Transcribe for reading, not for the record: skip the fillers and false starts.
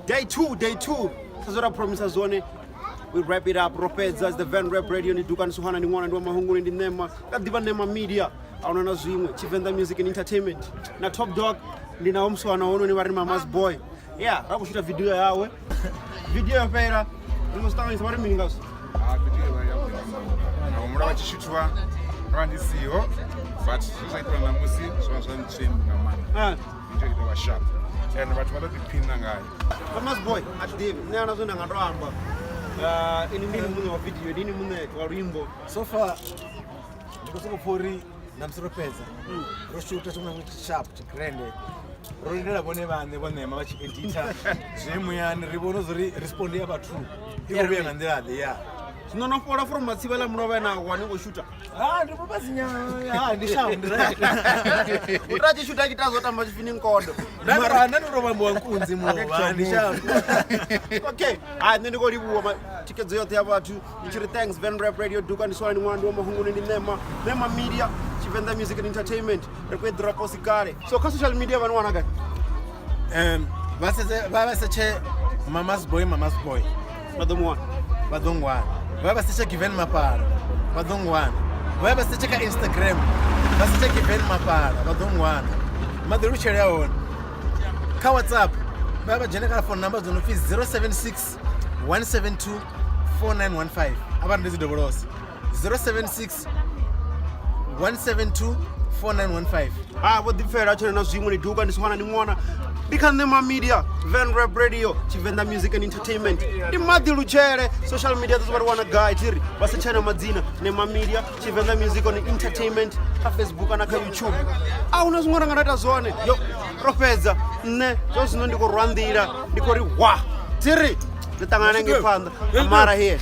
Day 2, day 2. Sa zwe ra promisa zwone. We wrap it up. Ro fhedza. It's the Van Rap Radio. Ndi Dukani Suhana, ndi ṅwana ndi wa Mahunguni, ndi Nema. Ka ḓivha Nema Media. Ahuna na zwiṅwe. Tshivenḓa Music and Entertainment. Na Top Dog. Ndi naho Musuhana hononi vha ri Mama's Boy. Yeah, ra khou shuta video yawe. Video yo fhela. Ri ngo zwi ṱanganyisa vha ri mini ngazwo? Ah, video yo vha yavhuḓi nga maanḓa. Na humbula vha tshi shuthiwa ndo vha ndi siho but zwe zwa itiwa ṋamusi zwo vha zwa ntswimbi nga maanḓa. Ah. Video i ḓo vha sharp and vhathu vha ḓo ḓiphina ngayo. Mama's Boy, a thi ḓivhi. Nṋe ana zwine nda nga to amba. Ah, ini ndini muṋe wa video, ndini muṋe wa luimbo. So far ndi khou sokou pfha uri na musi ro fhedza ro shuta tshiṅwe na tshiṅwe sharp tshigrande, ro lindela vhone vhaṋe vho ṋema vha tshi editha zwe muyani ri vhone zwo ri respond ya vhathu i khou vhuya nga nḓila ḓe ya. Zwino no fhola from matsivha ḽa mulovha na wa ni khou shuta. Ha, ndi vhubadzinyana ha ndi sharp, ndi right. U ta tshi shuta tshi ita zwo tamba tshifini nkondo. Nda ndo vhambiwa nkunzi mulovha, ndi sharp. Okay, hayi, nṋe ndi khou livhuwa thikhedzo yoṱhe ya vhathu. Ndi tshi ri thanks Van Rap Radio. Duka ndi swani ṅwana ndi wa Mahunguni, ndi Nema, Nema Media, Tshivenḓa Music and Entertainment. Ri khou i ḓura si kale. So kha social media vha ni wana gai? Vha sedze, vha setshe Mama's Boy, Mama's Boy. Vha ḓo mu wana. Vha ḓo ngwana. Vha setshe Given Mapala, vha ḓo ngwana. Vha setshe kha Instagram, vha setshe Given Mapala, vha ḓo ngwana. Maḓilutshele a hone kha WhatsApp, vha dzhene kha phone number dzo no pfi 076 172 4915. A vha ri ndi dzi dovholose: 076 172 4915. Ha vho ḓipfela tshone na zwiṅwe. Ni Duka ndi swana ni ṅwana ndi kha Nema Media, Van Rap Radio, Tshivenḓa Music and Entertainment. Ndi Maḓi Lutshele. Social media dzo vha ri wana gai? Tshiri vha si tshena madzina Nema Media, Tshivenḓa Music and Entertainment kha Facebook kana kha YouTube. A huna zwiṅwe ra nga ita zwone. Yo ro fhedza. Nṋe zwa zwino ndi khou rwa nḓila, ndi khou ri wa tsiri ri ṱangana ngei phanḓa. Amara here.